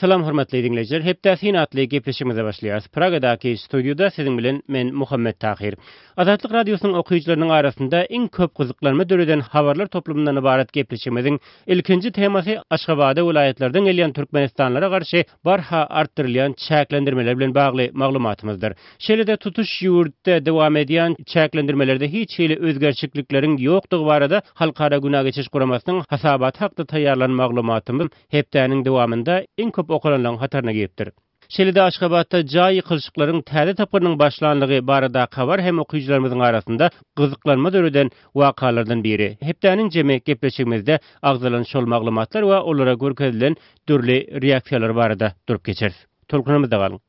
Salam hormatly diňleýjiler, Hepdä syn atly gepleşigimize başlaýarys. Pragadaky studiýada siziň bilen men Muhammet Tahyr. Azatlyk Radiosynyň okyjylarynyň arasynda iň köp gyzyklanma döreden habarlar toplumyndan ybarat gepleşigimiziň ilkinji temasy Aşgabada welaýatlardan gelýän türkmenistanlylara garşy barha artdyrylýan çäklendirmeler bilen bagly maglumatymyzdyr. Şeýle-de tutuş ýurtda dowam edýän çäklendirmelerde hiç hili özgerşiklikleriň ýokdugy barada Halkara Günä geçiş guramasynyň hasabaty hakda taýýarlan maglumatymyz hepdäniň dowamynda iň köp okalanlaryň hataryna giripdir. Şeýle-de Aşgabatda jaý ýykylyşyklaryň täze tapgyrynyň başlanlygy baradaky habar hem okyjylarymyzyň arasynda gyzyklanma döreden wakalardan biri. Hepdäniň jemi gepleşigimizde agzalan şol maglumatlar we olara görkezilen dürli reaksiýalar barada durup geçeris. Tolkunymyzda galyň!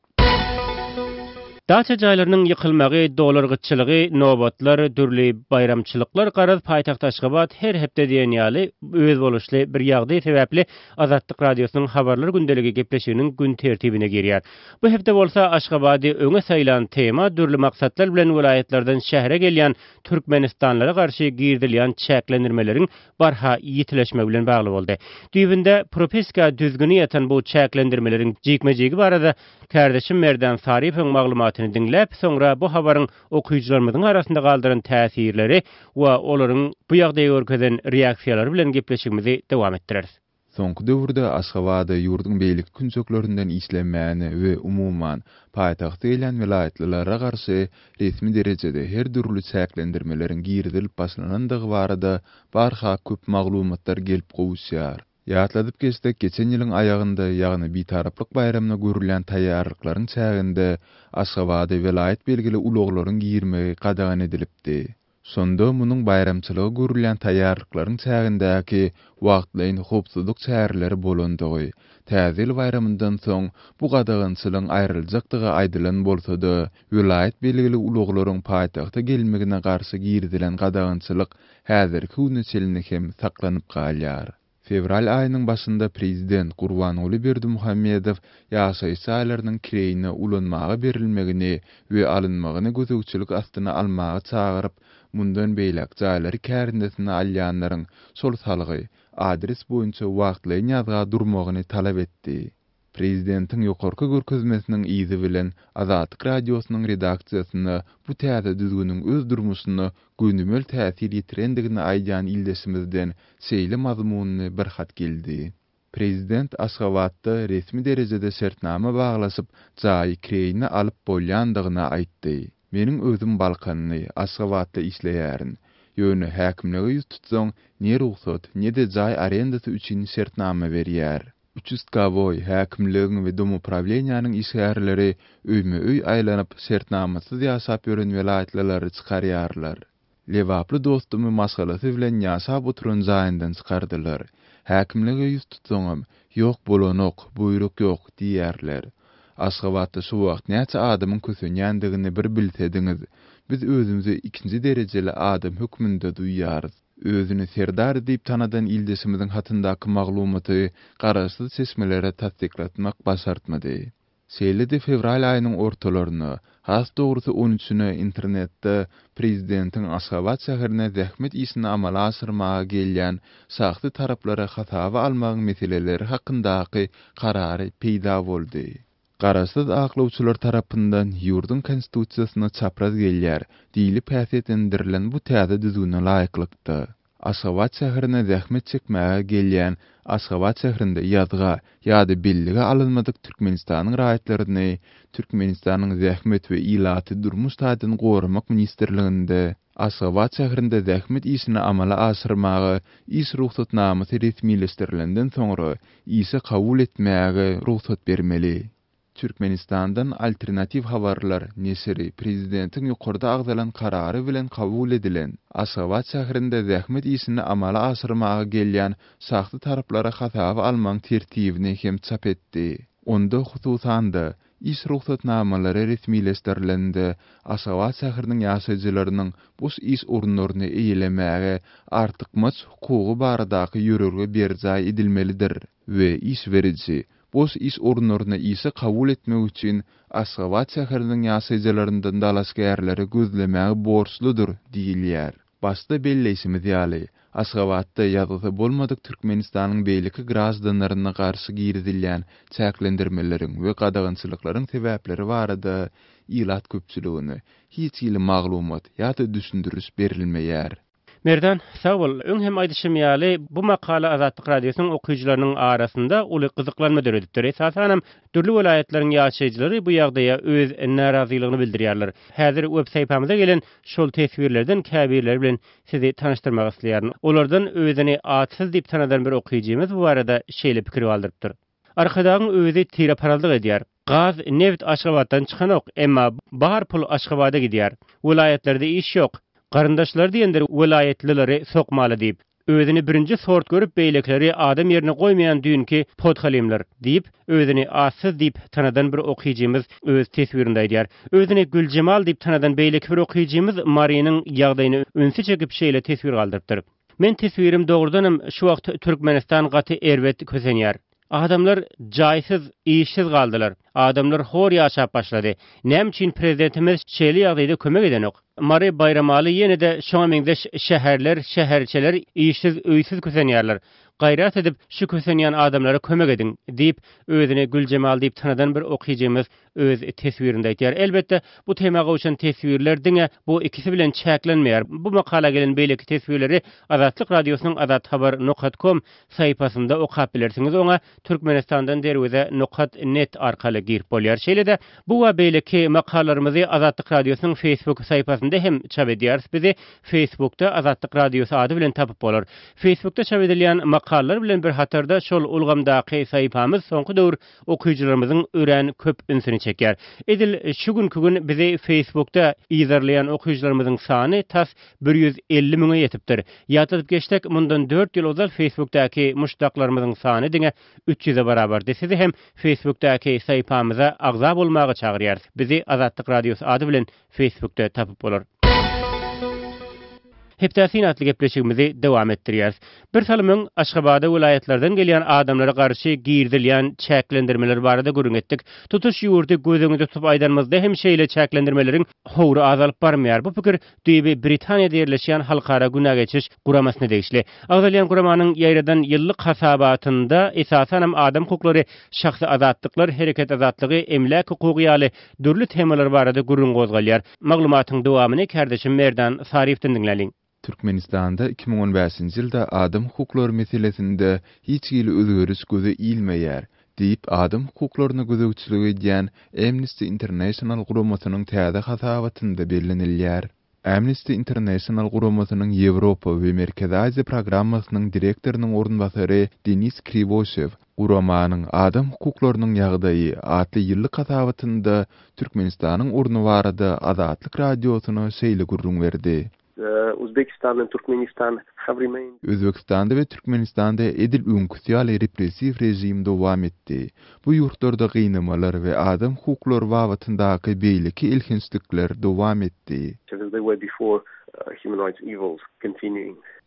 Daça jaýlarynyň ýykylmagy, dollar gytçylygy, nobatlar, dürli baýramçylyklar, garaz, paýtagt Aşgabat her hepde diýen ýaly özboluşly bir ýagdaý sebäpli Azatlyk Radiosynyň Habarlar gündeligi gepleşiginiň gün tertibine girýär. Bu hepde bolsa Aşgabady öňe saýlan tema dürli maksatlar bilen welaýatlardan şähere gelýän türkmenistanlylara garşy girizilýän çäklendirmeleriň barha ýitileşmegi bilen bagly boldy. Düýbünde propiska düzgüni ýatan bu çäklendirmeleriň jikme-jigi barada kärdeşim Merdan Sarypowyň maglumatyny diňläp, soňra bu habaryň okyjylarymyzyň arasynda galdyran täsirleri we olaryň bu ýagdaýa görkezen reaksiýalary bilen gepleşigimizi dowam etdireris. Soňky döwürde Aşgabada ýurduň beýleki künjeklerinden işlemäne we umuman, paýtagta gelýän welaýatlylara garşy resmi derejede her dürli çäklendirmeleriň girizilip başlanandygy barada barha köp maglumatlar gelip gowuşýar. Ýatladyp geçsek, geçen ýylyň aýagynda, ýagny Bitaraplyk baýramyna görülýän taýýarlyklaryň çäginde Aşgabada welaýat belgili ulaglaryň girmegi gadagan edilipdi. Şonda munuň baýramçylyga görülýän taýýarlyklaryň çägindäki wagtlaýyn howpsuzlyk çäreleri bolandygy, Täze ýyl baýramyndan soň bu gadagançylygyň aýryljakdygy aýdylan bolsa-da, welaýat belgili ulaglaryň paýtagta gelmegine garşy girizilen gadagançylyk häzirki güne çenli hem saklanyp galýar. Fewral aýynyň başynda prezident Gurbanguly Berdimuhamedow ýaşaýyş jaýlarynyň kireýine ulanmaga berilmegini we alynmagyny gözegçilik astyna almaga çagyryp, mundan beýläk jaýlary kärendesine alýanlaryň şol salgy, adres boýunça wagtlaýyn ýazga durmagyny talap etdi. Prezidentiň ýokarky görkezmesiniň yzy bilen Azatlyk Radiosynyň redaksiýasyna bu täze düzgüniň öz durmuşyna gönümel täsir ýetirendigini aýdýan ildeşimizden şeýle mazmunly bir hat geldi. Prezident Aşgabatda resmi derejede şertnama baglaşyp, jaýy kireýine alyp bolýandygyny aýtdy. Meniň özüm balkanly, Aşgabatda işleýärin. Ýöne häkimlige ýüz tutsaň, ne rugsat, ne-de jaý arendasy üçin şertnama berýär. Uçastkowoý, häkimligiň we domuprawleniýäniň işgärleri öýme-öý aýlanyp, şertnamasyz ýaşap ýören welaýatlylary çykarýarlar. Lebaply dostumy maşgalasy bilen ýaşap oturan jaýyndan çykardylar. Häkimlige ýüz tutsaňam, Ýok, bolanok, buýruk ýok diýýärler. Aşgabatda şu wagt näçe adamyň kösenýändigini bir bilsediňiz. Biz özümizi ikinji derejeli adam hökmünde duýýarys. Özüni Serdar diýip tanadan ildeşimiziň hatyndaky maglumaty garaşsyz çeşmelere tassyklatmak başartmady. Şeýle-de fewral aýynyň ortalaryna, has dogrusy on üçüne internetde prezidentiň Aşgabat şäherine zähmet işini amala aşyrmaga gelýän şahsy taraplary hasaba almagyň meseleleri hakyndaky karary peýda boldy. Garaşsyz aklawçylar tarapyndan ýurduň Konstitusiýasyna çapraz gelýär diýlip häsiýetlendirilen bu täze düzgüne laýyklykda, Aşgabat şäherine zähmet çekmäge gelýän Aşgabat şäherinde ýazga ýa-da bellige alynmadyk Türkmenistanyň raýatlaryny Türkmenistanyň Zähmet we ilaty durmuş taýdan goramak ministrliginde Aşgabat şäherinde zähmet işini amala aşyrmaga iş rugsatnamasy resmileşdirilenden soňra işe kabul etmäge rugsat bermeli. Türkmenistandan Alternatiw habarlar neşiri prezidentiň ýokarda agzalan karary bilen kabul edilen, Aşgabat şäherinde zähmet işini amala aşyrmaga gelýän şahsy taraplary hasaba almagyň tertibini hem çap etdi. Onda, hususan-da, Iş rugsatnamalary resmileşdirilende, Aşgabat şäheriniň ýaşaýjylarynyň boş iş orunlaryny eýelemäge artykmaç hukugy baradaky ýörelge berjaý edilmelidir we iş beriji boş iş orunlaryna işe kabul etmek üçin Aşgabat şäheriniň ýaşaýjylaryndan dalaşgärleri gözlemäge borçludyr diýilýär. Başda belleýşimiz ýaly, Aşgabatda ýazgysy bolmadyk Türkmenistanyň beýleki graždanlaryna garşy girizilýän çäklendirmeleriň we gadagançylyklaryň sebäpleri barada ilat köpçüligine hiç hili maglumat ýa-da düşündiriş berilmeýär. Merdan, sag bol. Öň hem aýdyşym ýaly, bu makala Azatlyk Radiosynyň okyjylarynyň arasynda uly gyzyklanma döredipdir. Esasanam, dürli welaýatlaryň ýaşaýjylary bu ýagdaýa öz närazylygyny bildirýärler. Häzir web sahypamyza gelen şol teswirlerden käbirleri bilen sizi tanyşdyrmak isleýärin. Olardan özüni atsyz diýip tanadan bir okyjymyz bu barada şeýle pikir galdyrypdyr. Arkadagyň özi tireparazlyk edýär. Gaz, neft Aşgabatdan çykanok, emma bar pul Aşgabada gidýär. Welaýatlarda iş ýok. Garyndaşlary diýendir welaýatlylary sokmaly diýip. Özüni birinji sort görüp beýlekileri adam ýerine goýmaýan düýnki podhalimler, diýip, özüni atsyz diýip tanadan bir okyjymyz öz teswirinde aýdýar. Özüni Güljemal diýip tanadan beýleki bir okyjymyz Marynyň ýagdaýyna ünsi çekip şeýle teswir galdyrypdyr. Men teswirim dogrudanam şu wagt Türkmenistan gaty erbet kösenýär. Adamlar jaýsyz, işsiz galdylar. Adamlar hor ýaşap başlady. Näme üçin prezidentimiz şeýle ýagdaýda kömek edenok? Mary, Baýramaly ýene-de şoňa meňzeş şäherler, şäherçeler işsiz, öýsüz kösenýärler. Gaýrat edip şu kösenýän adamlara kömek ediň! diýip, özüni Güljemal diýip tanadan bir okyjymyz öz teswirinde aýtýar. Elbetde, bu tema gowşan teswirler diňe bu ikisi bilen çäklenmeýär. Bu makala gelen beýleki teswirleri Azatlyk Radiosynyň azathabar nokat kom sahypasynda okap bilersiňiz. Oňa Türkmenistandan derweze nokat net arkaly girip bolýar. Şeýle-de, bu we beýleki makalalarymyzy Azatlyk Radiosynyň Facebook sahypasynda hem çap edýäris. Bizi Facebookda Azatlyk Radiosy ady bilen tapyp bolar. Facebookda çap edilýän makalalar bilen bir hatarda şol ulgamdaky sahypamyz soňky döwür okyjylarymyzyň örän köp ünsüni çekýär. Edil şu günki gün bizi Facebookda yzarlaýan okyjylarymyzyň sany tas 150 müňe ýetipdir. Ýatladyp geçsek, mundan dört ýyl ozal Facebookdaky muşdaklarymyzyň sany diňe 300-e barabardy. Sizi hem Facebookdaky sahypamyza agza bolmaga çagyrýarys. Bizi Azatlyk Radiosy ady bilen Facebookda tapyp bolar. Hepdä syn atly gepleşigimizi dowam etdirýäris. Bir salym öň Aşgabada welaýatlardan gelýän adamlara garşy girizilýän çäklendirmeler barada gürrüň etdik. Tutuş ýurdy göz öňünde tutup aýdanymyzda hem şeýle çäklendirmeleriň howry azalyp barmaýar. Bu pikir düýbi Britaniýada ýerleşýän Halkara günä geçiş guramasyna degişli. Agzalýan guramanyň ýaýradan ýyllyk hasabatynda esasanam adam hukuklary, şahsy azatlyklar, hereket azatlygy, emläk hukugy ýaly dürli temalar barada gürrüň gozgalýar. Maglumatyň dowamyny kärdeşim Merdan Saryýewden diňläliň. Türkmenistanda 2015-nji ýylda adam hukuklary meselesinde hiç hili özgeriş göze ilmeýär, diýip, adam hukuklaryna gözegçilik edýän Amnesty International guramasynyň täze hasabatynda bellenilýär. Amnesty International guramasynyň Ýewropa we Merkezi Aziýa programmasynyň direktorynyň orunbasary Denis Kriwoşew guramanyň Adam hukuklarynyň ýagdaýy atly ýyllyk hasabatynda Türkmenistanyň orny barada Azatlyk Radiosyna şeýle gürrüň berdi. Uzbekistan and Turkmenistan have remained. Özbegistanda we Türkmenistanda edil öňküsi ýaly repressiw režim dowam etdi. Bu ýurtlarda gynamalar we adam hukuklary babatyndaky beýleki elhençlikler dowam etdi.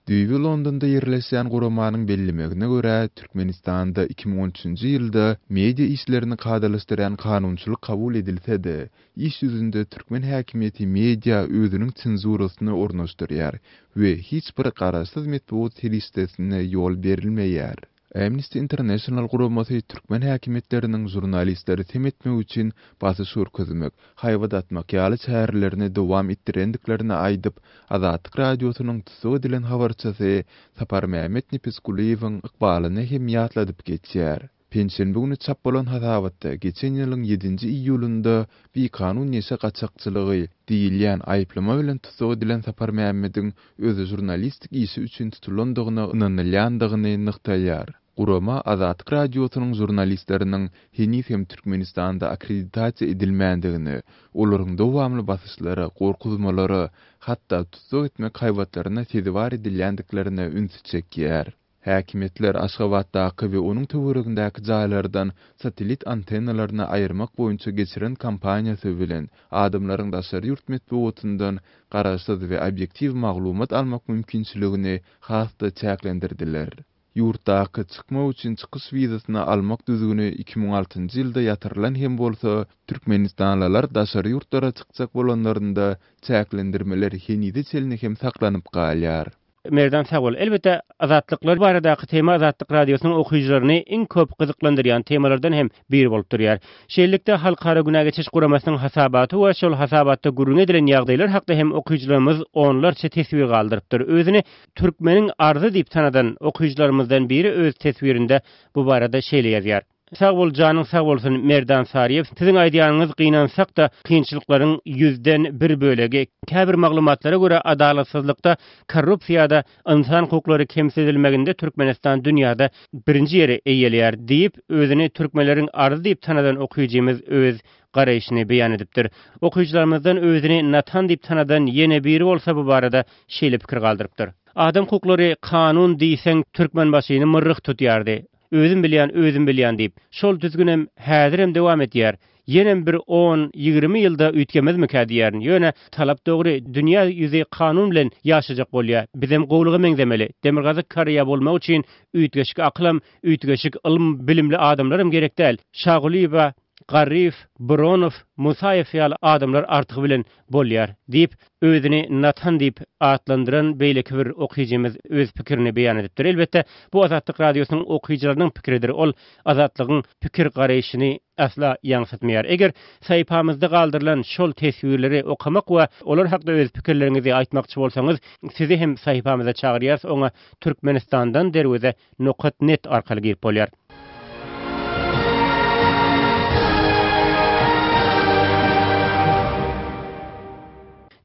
Düýbi Londonda ýerleşýän guramanyň bellemegine görä, Türkmenistanda 2013-nji ýylda media işlerini kadalaşdyrýan kanunçylyk kabul edilse-de, iş ýüzünde türkmen häkimiýeti media özüniň senzurasyny ornaşdyrýar we hiç bir garaşsyz metbugat serişdesine ýol berilmeýär. Amnesty International guramasy türkmen häkimiýetleriniň žurnalistleri sem etmek üçin basyş görkezmek, haýbat atmak ýaly çärelerini dowam etdirendiklerini aýdyp, Azatlyk Radiosynyň tussag edilen habarçysy Saparmämmet Nepesgulyýewiň ykbalyny hem ýatladyp geçýär. Penşenbe güni çap bolan hasabatda geçen ýylyň ýedinji iýulynda bikanun neşe gaçakçylygy diýilýän aýyplama bilen tussag edilen Saparmämmediň özi žurnalistik işi üçin tutulandygyna ynanylýandygyny nygtaýar. Gurama Azatlyk Radiosynyň žurnalistleriniň heniz hem Türkmenistanda akkreditasiýa edilmändigini, olaryň dowamly basyşlara, gorkuzmalara, hatda tussag etmek haýbatlaryna sezewar edilýändiklerine ünsi çekýär. Häkimiýetler Aşgabatdaky we onuň töweregindäki jaýlardan satellit antennalaryny aýyrmak boýunça geçiren kampaniýasy bilen adamlaryň daşary ýurt metbugatyndan garaşsyz we obýektiw maglumat almak mümkinçiligini has-da çäklendirdiler. Ýurtdaky çykmak üçin çykyş wizasyny almak düzgüni 2006-njy ýylda ýatyrylan hem bolsa, türkmenistanlylar daşary ýurtlara çykjak bolanlarynda çäklendirmeler henize çenli hem saklanyp galýar. Merdan sag bol. Elbetde azatlyklar baradaky tema Azatlyk Radiosynyň okyjylaryny iň köp gyzyklandyrýan temalardan hem biri bolup durýar. Şeýlelikde Halkara Günä geçiş guramasynyň hasabaty we şol hasabatda gürrüňi edilen ýagdaýlar hakda hem okyjylarymyz onlarça teswir galdyrypdyr. Özüni Türkmeniň arzy diýip tanadan okyjylarymyzdan biri öz teswirinde bu barada şeýle ýazýar. Sag bol janyň sag bolsun Merdan Saryýew siziň aýdýanyňyz gynansakda kynçylyklaryň ýüzden bir bölegi käbir maglumatlara görä adalatsyzlykda korrupsiýada ynsan hukuklary kemsidilmeginde Türkmenistan dünýada birinji ýeri eýeleýär diýip özüni türkmenleriň arzy diýip tanadan okyjymyz öz garaýşyny beýan edipdir. Okyjylarymyzdan özüni Natan diýip tanadan ýene biri bolsa bu barada şeýle pikir galdyrypdyr. Adam hukuklary kanun diýseň Türkmenbaşyny myrryh tutýardy. Özüm bilýän, özüm bilýän diýip. Şol düzgünem häzirem dowam edýär. Ýenem bir on, 20 ýylda üýtgemezmikä diýýärin. Ýöne talap dogry, dünýä ýüzi kanun bilen ýaşajak bolýa. Bizem gowulyga meňzemeli. Demirgazyk Koreýa bolmak üçin üýtgeşik akylam, üýtgeşik ylym, bilimli adamlaram gerek däl. Şagulyýewa Garryýew, Buronow, Musaýew ýaly adamlar artygy bilen bolýar, diýip, özüni Natan diýip atlandyran beýleki bir okyjymyz öz pikirini beýan edipdir. Elbetde, bu Azatlyk Radiosynyň okyjylarynyň pikiridir, ol Azatlygyň pikir-garaýşyny asla ýaňsytmaýar. Eger sahypamyzda galdyrylan şol teswirleri okamak we olar hakda öz pikirleriňizi aýtmakçy bolsaňyz, sizi hem sahypamyza çagyrýarys, oňa Türkmenistandan derweze nokat net arkaly girip bolýar.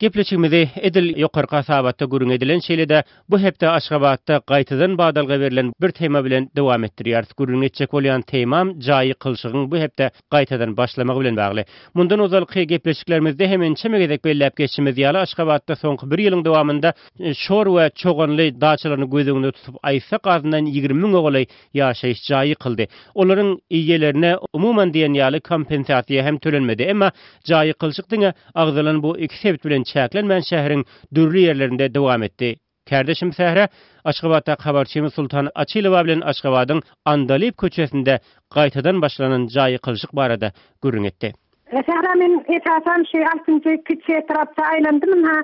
Gepleşigimizi edil ýokarky hasabatda gürrüň edilen şeýle-de bu hepde Aşgabatda gaýtadan badalga berlen bir tema bilen dowam etdirýäris. Gürrüň etjek bolýan temam jaý ýykylyşygyň bu hepde gaýtadan başlamagy bilen bagly. Mundan ozalky gepleşiklerimizde hem ençeme gezek belläp geçişimiz ýaly Aşgabatda soňky bir ýylyň dowamynda Şor we Çoganly daçalaryny göz öňünde tutup aýtsak azyndan 20 müňe golaý ýaşaýyş jaýy ýykyldy. Olaryň eýelerine umuman diýen ýaly kompensasiýa hem tölenmedi. Emma jaý ýykylyşyk diňe agzalan bu iki sebit bilen çäklenmän şäheriň dürli ýerlerinde dowam etdi. Kärdeşim Sähra Aşgabatdaky habarçymyz Sultan Açylowa bilen Aşgabadyň Andalyp köçesinde gaýtadan başlanan jaý ýykylyşyk barada gürrüň etdi. Sähra men esasan şu altynjy kiçi etrapça aýlandym ynha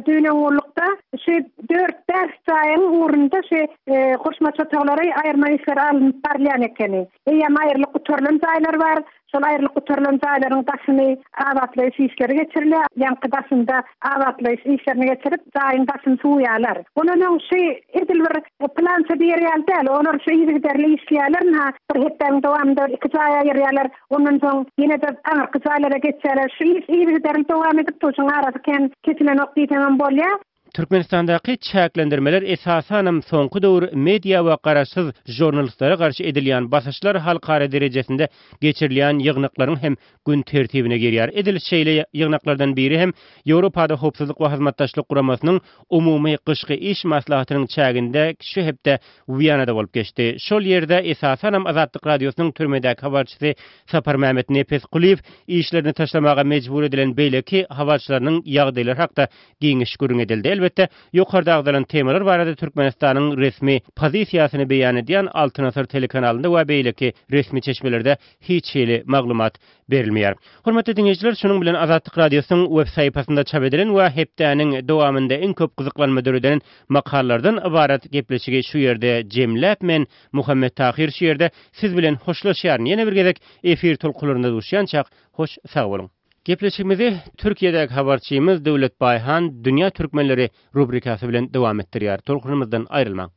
düýn öňňullukda şu dört-bäş jaýyň ugrunda şu goşmaça otaglary aýyrma işleri alnyp barylýan ekeni. Eýýäm aýrylyp gutarylan jaýlar bar. Şol aýrylyp gutarylan jaýlaryň daşyny abatlaýyş işleri geçirilýär. Ýaňky daşynda abatlaýyş işlerini geçirip, jaýyň daşyny suwaýarlar. Ondan öň şu edil bir plança diýer ýaly däl. Olar şu yzygiderli işleýärler. Ynha, bir hepdäniň dowamynda bir iki jaý aýyrýarlar. Ondan soň ýene-de aňyrky jaýlara geçýärler. Şu iş yzygiderli dowam edip dur. Şuň arasy kän kesilenok diýseňem bolýar. Türkmenistandaky çäklendirmeler esasanam soňky döwür media we garaşsyz žurnalistlere garşy edilýän basyşlar halkara derejesinde geçirilýän ýygnaklaryň hem gün tertibine girýär. Edil şeýle ýygnaklardan biri hem Ýewropada Howpsuzlyk we Hyzmatdaşlyk Guramasynyň umumy gyşky iş maslahatynyň çäginde şu hepde Wiýanada bolup geçdi. Şol ýerde esasanam Azatlyk Radiosynyň türmedäki habarçysy Saparmämmet Nepesgulyýew işlerini taşlamaga mejbur edilen beýleki habarçylarynyň ýagdaýlary hakda giňiş gürrüň edildi. Elbetde, ýokarda agzalan temalar barada Türkmenistanyň resmi pozisiýasyny beýan edýän Altyn asyr telekanalynda we beýleki resmi çeşmelerde hiç hili maglumat berilmeýär. Hormatly diňleýjiler, şunuň bilen Azatlyk Radiosynyň web sahypasynda çap edilen we hepdäniň dowamynda iň köp gyzyklanma döreden makalalardan ybarat gepleşigi şu ýerde jemläp men Muhammet Tahyr şu ýerde siz bilen hoşlaşýaryn. Ýene bir gezek efir tolkunlarynda duşýançak hoş sag boluň. Gepleşigimizi Türkiýedäki habarçymyz Döwlet Baýhan Dünýä Türkmenleri rubrikasy bilen dowam etdirýär. Tolkunymyzdan aýrylmaň.